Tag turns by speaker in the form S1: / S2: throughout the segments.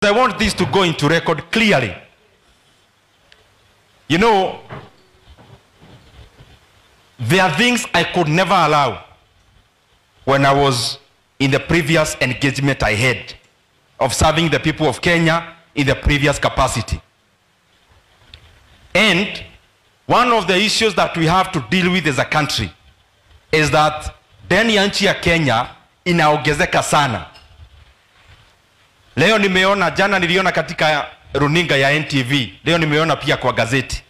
S1: I want this to go into record clearly. You know, there are things I could never allow when I was in the previous engagement I had of serving the people of Kenya in the previous capacity. And one of the issues that we have to deal with as a country is that deni ya nchi ya Kenya inaongezeka sana. Leo nimeona, jana niliona katika runinga ya NTV, leo nimeona pia kwa gazeti,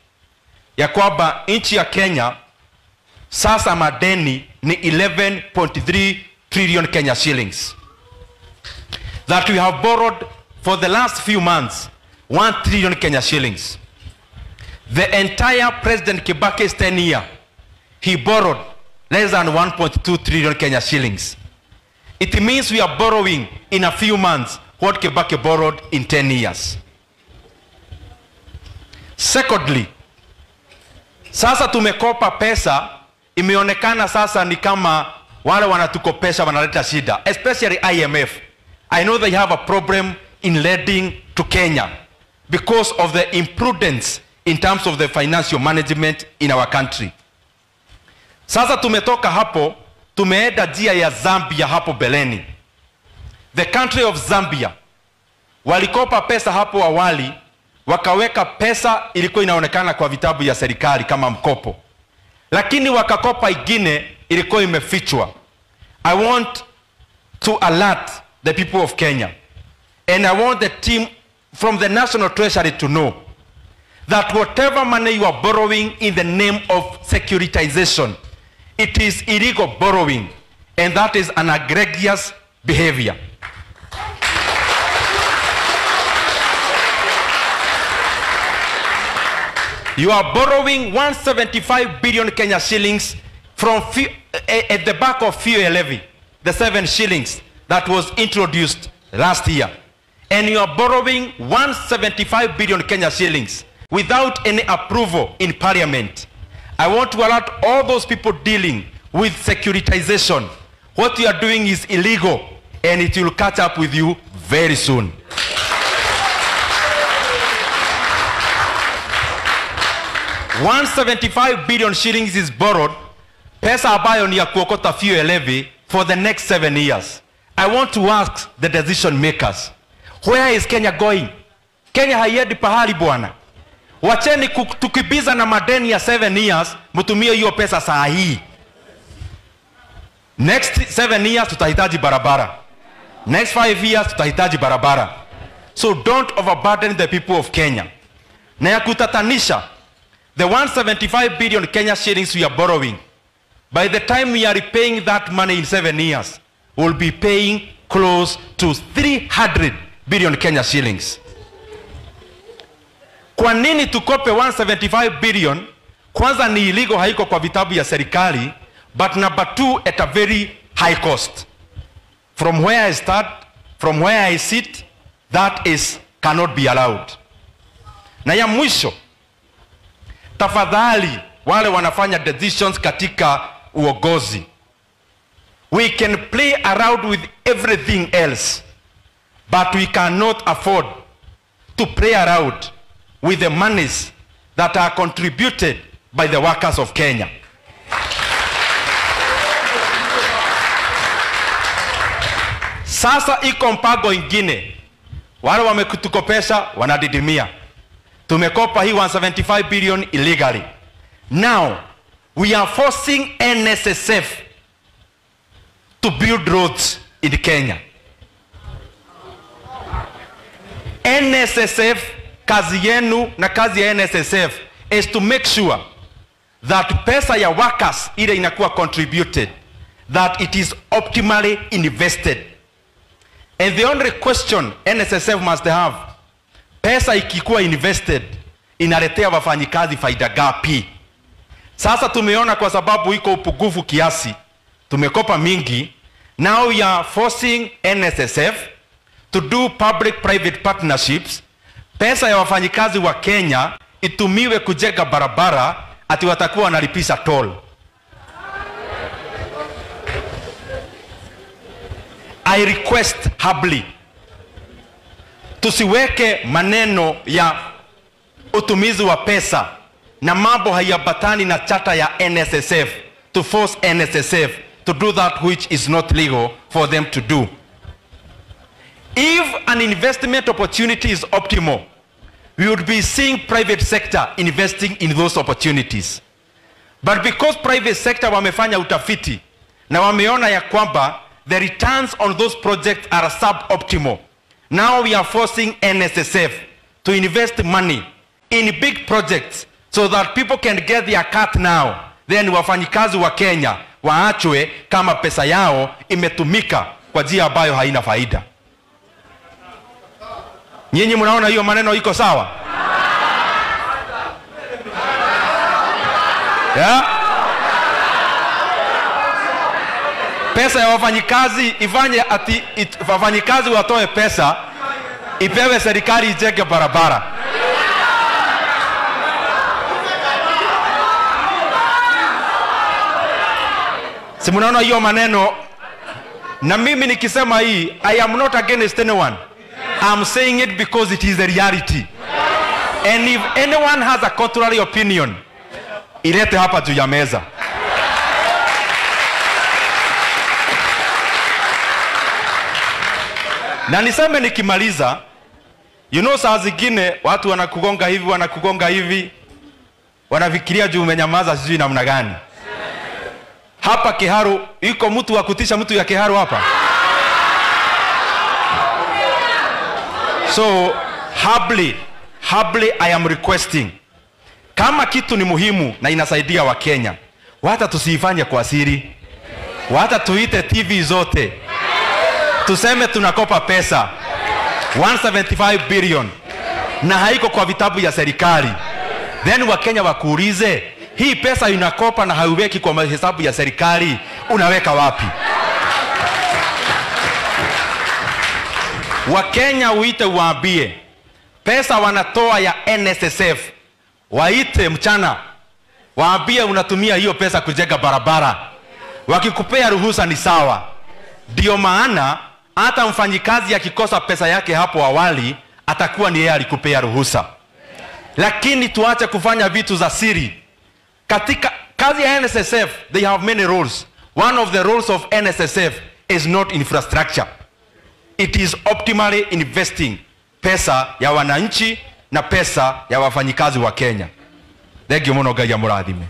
S1: ya kwamba nchi ya Kenya sasa madeni ni 11.3 trillion Kenya shillings. That we have borrowed for the last few months 1 trillion Kenya shillings. The entire President Kibaki's 10 year, he borrowed less than 1.2 trillion Kenya shillings. It means we are borrowing in a few months what Kibaki borrowed in 10 years. Secondly, sasa tumekopa pesa, imeonekana sasa ni kama wale wanatukopesha wanaleta shida, especially IMF. I know they have a problem in lending to Kenya because of the imprudence in terms of the financial management in our country. Sasa tumetoka hapo, tumeenda njia ya Zambia hapo beleni. The country of Zambia walikopa pesa hapo awali, wakaweka pesa ilikuwa inaonekana kwa vitabu ya serikali kama mkopo, lakini wakakopa ingine ilikuwa imefichwa. I want to alert the people of Kenya, and I want the team from the National Treasury to know that whatever money you are borrowing in the name of securitization, it is illegal borrowing, and that is an egregious behavior. You are borrowing 175 billion Kenya shillings from at the back of fuel levy, the 7 shillings that was introduced last year. And you are borrowing 175 billion Kenya shillings without any approval in parliament. I want to alert all those people dealing with securitization. What you are doing is illegal, and it will catch up with you very soon. $175 billion shillings is borrowed, pesa ambayo ni ya kuokota fuel levy for the next 7 years. I want to ask the decision makers, where is Kenya going? Kenya haiendi pahali bwana. Wacheni tukibiza na madeni ya 7 years, mtumie hiyo pesa saa hii. Next 7 years tutahitaji barabara. Next 5 years tutahitaji barabara. So don't overburden the people of Kenya. Na ya kutatanisha, the 175 billion Kenya shillings we are borrowing, by the time we are repaying that money in 7 years, we'll be paying close to 300 billion Kenya shillings. Kwa nini tukope 175 billion? Kwanza ni illegal, haiko kwa vitabu ya serikali, but number two, at a very high cost. From where I start, from where I sit, that is cannot be allowed. Na ya mwisho, tafadhali wale wanafanya decisions katika uongozi, we can play around with everything else, but we cannot afford to play around with the monies that are contributed by the workers of Kenya. Sasa iko mpango ingine, wale wametukopesha wanadidimia. Tumekopa hii 175 billion illegally. Now, we are forcing NSSF to build roads in Kenya. NSSF, kazi yenu na kazi ya NSSF is to make sure that pesa ya workers ile inakuwa contributed, that it is optimally invested. And the only question NSSF must have, pesa ikikuwa invested inaletea wafanyikazi faida gapi? Sasa tumeona kwa sababu iko upungufu kiasi, tumekopa mingi. Now we are forcing NSSF to do public-private partnerships. Pesa ya wafanyikazi wa Kenya itumiwe kujenga barabara, ati watakuwa wanalipisha toll. I request humbly Tusiweke maneno ya utumizi wa pesa na mambo haiambatani na chata ya NSSF to force NSSF to do that which is not legal for them to do. If an investment opportunity is optimal, we would be seeing private sector investing in those opportunities. But because private sector wamefanya utafiti na wameona ya kwamba the returns on those projects are suboptimal, now we are forcing NSSF to invest money in big projects so that people can get their cut now. Then wafanyikazi wa Kenya waachwe kama pesa yao imetumika kwa njia ambayo haina faida. Nyinyi mnaona hiyo maneno iko sawa? Yeah? Pesa ya wafanyikazi ifanye ati wafanyikazi watoe pesa ipewe serikali ijenge barabara. Si mnaona hiyo maneno? Na mimi nikisema hii, I am not against anyone. I'm saying it because it is the reality. And if anyone has a contrary opinion, ilete hapa juu ya meza. Na niseme nikimaliza, you know, saa zingine watu wanakugonga hivi, wanakugonga hivi, wanafikiria juu umenyamaza sijui namna gani. Hapa Kiharu, yuko mtu wa kutisha mtu ya Kiharu hapa? So, humbly I am requesting, kama kitu ni muhimu na inasaidia wa Kenya, hata tusiifanye kwa siri, hata tuite TV zote, tuseme tunakopa pesa 175 billion na haiko kwa vitabu ya serikali. Then wa Kenya wakuulize, hii pesa unakopa na hauweki kwa mahesabu ya serikali, unaweka wapi? Wakenya uite waambie, pesa wanatoa ya NSSF, waite mchana, waambie unatumia hiyo pesa kujenga barabara. Wakikupea ruhusa ni sawa. Ndio maana hata mfanyikazi akikosa pesa yake hapo awali, atakuwa ni yeye alikupea ruhusa. Lakini tuache kufanya vitu za siri. Katika kazi ya NSSF, they have many roles. One of the roles of NSSF is not infrastructure. It is optimally investing pesa ya wananchi na pesa ya wafanyikazi wa Kenya. Thank you muno, Ngai amurathime.